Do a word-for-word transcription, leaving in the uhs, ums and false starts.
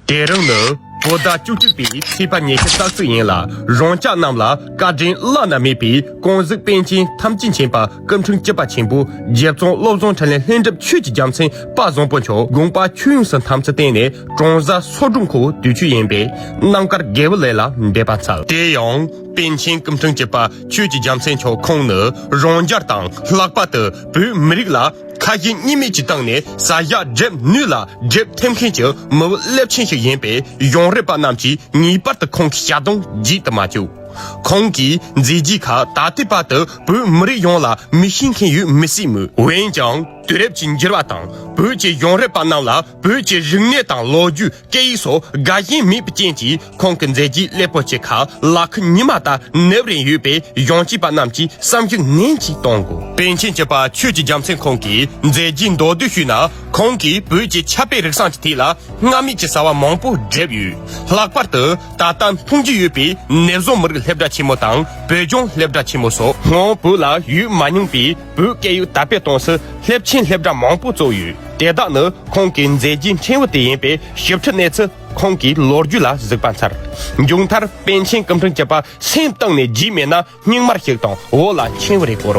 དེ་རིང་ནི་བོད་ཟླ་བཅུ་གཅིག་པའི་ཚེས་པ་ཉི་ཤུ་རྩ་གཅིག་ཡིན་ལ། རང་ཅག་རྣམས་ལ་བཀའ་དྲིན་བླ་ན་མེད་པའི་ཀུན་གཟིགས་པཎ་ཆེན་ཐམས་ཅད་མཁྱེན་པ་སྐུ་ཕྲེང་བཅུ་པ་ཆེན་པོ་རྗེ་བཙུན་བློ་བཟང་འཕྲིན་ལས་ལྷུན་གྲུབ་ཆོས་ཀྱི་རྒྱལ་མཚན་དཔལ་བཟང་པོ་མཆོག་དགོངས་པ་ཆོས་དབྱིངས་སུ་དམ་ཚིག་བསྟེན་ནས་དྲང་གཟའ་སོ་འབྲུག་ཁོ་དུས་མཆོད་ཡིན་པས་རྣམ་དཀར་དགེ་བའི་ལས་ལ་འབད་པར་འཚལ། དེ་ཡང་པཎ་ཆེན་སྐུ་ཕྲེང་བཅུ་པ་ཆོས་ཀྱི་རྒྱལ་མཚན་མཆོག་ཁོང་ནི་རང་རྒྱལ་དང་ལྷག་པར་དུ་བོད་མི་རིགས་ལ་ཁ་ཞེ་གཉིས་མེད་ཀྱི་སྟེང་ནས་ས་ཡ་བགྲེབ་ནུས་ལ་བགྲེབ་ཐེབས་མཁན་གྱི་མི་བུ་རླབས་ཆེན་ཞིག་ཡིན་པས་གཞུང་རབ་པ་རྣམས་ཀྱིས་ངེས་པར་དུ་ཁོང་གི་ཞལ་གདམས་བརྗེད་དུ་མ་བཅུག། ཁོང་གི་མཛད་རྗེས་ཁག་ད་ལྟའི་བར་དུ་བོད་མི་རིགས་ཡོངས་ལ་མི་ཤེས་མཁན་ཡོད་མི་སྲིད་མོད། འོན་ཀྱང་དུས་རབས་ཀྱི་འགྱུར་བ་དང་བོད་ཀྱི་གཞུང་རབ་པ་རྣམས་ལ་བོད་ཀྱི་རིག་གནས་དང་ལོ་རྒྱུས། སྐད་ཡིག་སོགས་དགའ་ཞེན་མེད་པའི་རྐྱེན་གྱིས་ཁོང་གི་མཛད་རྗེས་ལེགས་པོ་ཅིག་ཁག་ལག་ཁུ་ཉི་མ་ལྟར་ནུབ་རན་ཡོད་པས་གཞོན་སྐྱེས་པ་རྣམས་ཀྱིས་བསམ་གཞིག་ནན་གྱིས་གཏོང་དགོས། པཎ་ཆེན་བཅུ་པ་ཆོས་ཀྱི་རྒྱལ་མཚན་ཁོང་གི་མཛད་རྗེས་མདོར་བསྡུས་ཞུས་ན། ཁོང་གིས་བོད་ཀྱི་ཆབ་དཔལ་རིག་གསུམ་གྱི་ཐད་ལ་སྔར་མེད་ཀྱི་གསར་བ་མང་པོ་བསྒྲུབས་ཡོད། ལྷག་པར་དུ་ད་ལྟ་མཐོང་རྒྱུ་ཡོད་པའི་ནེ་ཙོ་མི་རིགས་སློབ་གྲྭ་ཆེན་མོ་དང་བོད་ལྗོངས་སློབ་གྲྭ་ཆེན་མོ་སོགས་སྔོན་བོད་ལ་ཡོད་མ་མྱོང་པའི་བོད་སྐད་ཡིག་དར་སྤེལ་གཏོང་སའི་སློབ་ཆེན་སློབ་གྲྭ་མང་པོ་བཙུགས་ཡོད། དེ་དག་ནི་ཁོང་གི་མཛད་རྗེས་ཕྲན་བུ་དེ་ཡིན་པས་ཞིབ་ཕྲའི་གནས་ཚུལ་ཁོང་གི་ལོ་རྒྱུས་ལ་གཟིགས་པར་འཚལ། མཇུག་མཐར་པཎ་ཆེན་སྐུ་ཕྲེང་བཅུ་པ་སེམས་གཏིང་ནས་བརྗེད་མེད་ན་སྙིགས་མར་ཞིག་དང་འོག་ལ་འཆིང་བར་གོ་རོ།